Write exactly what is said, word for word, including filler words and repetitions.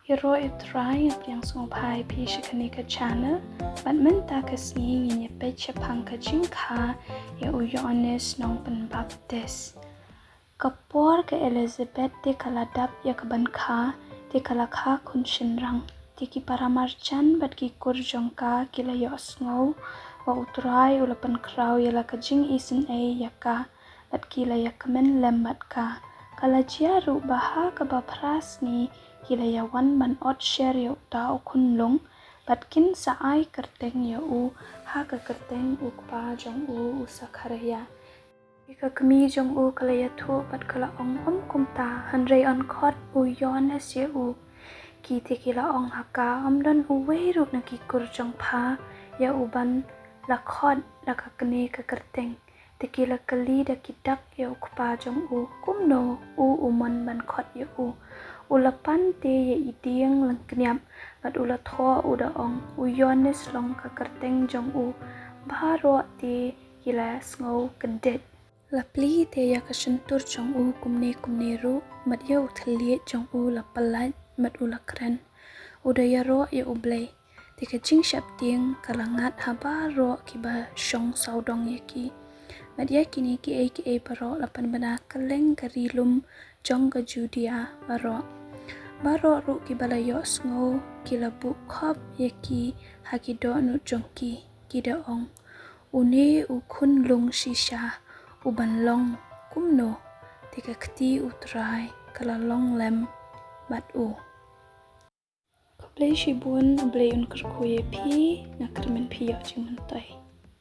Ïaroh ïa U Trai, nga pdiang sngewbha ïa phi sha kane ka channel. Bad mynta ka sngi ngin ïa peit shaphang ka jingkha ïa u Ïoannis Nongpynbaptis. Ka por ka Elizabeth te ka la dap ïa ka ban kha, te ka la kha khun shynrang. Te ki paramarjan bad ki kur jong ka ki la ïohsngew ba U Trai u la pynkhraw ïa la ka jingisynei ïa ka, bad ki la ïakmen lem bad ka. Ka la jia ruh ba ha kaba phra sngi ki la ïawan ban ot sher ïa uta u khunlung, bad kin sa ai kyrteng ïa u ha ka kyrteng u kpa jong u, u Sakharaïa. Te ka kmie jong u ka la ïathuh bad ka la ong, ym kumta, hynrei yn khot u Ïoannis ïa u. Ki te ki la ong ha ka, ym don uwei ruh na ki kur jong pha ïa u ban la khot da ka kane ka kyrteng. Te ki la kylli da ki dak ïa u kpa jong u, kumno u u mon ban khot ïa u. U la pan te ïa i dieng lyngkniap, bad u la thoh u da ong, u Ïoannis long ka kyrteng jong u. Baroh te ki la sngew kyndit. La plie te ïa ka shyntur jong u kumne kumne ruh, bad ïa u thylliej jong u la pyllait, bad u la kren. U da ïaroh ïa U Blei. Te ka jingsheptieng ka la ngat ha baroh kiba shong sawdong ïa ki. Bad ïa kine kiei kiei baroh la pynbna kylleng ka ri lum jong ka Judia baroh. Baroh ruh kiba la ïohsngew ki la buh khop ïa ki ha ki dohnud jong ki, ki da ong, une u khunlung shisha u ban long kumno? Te ka kti U Trai ka la long lem bad u. Khublei shibun, U Blei un kyrkhu ïa phi. Nga kyrmen phi ïoh jingmyntoi.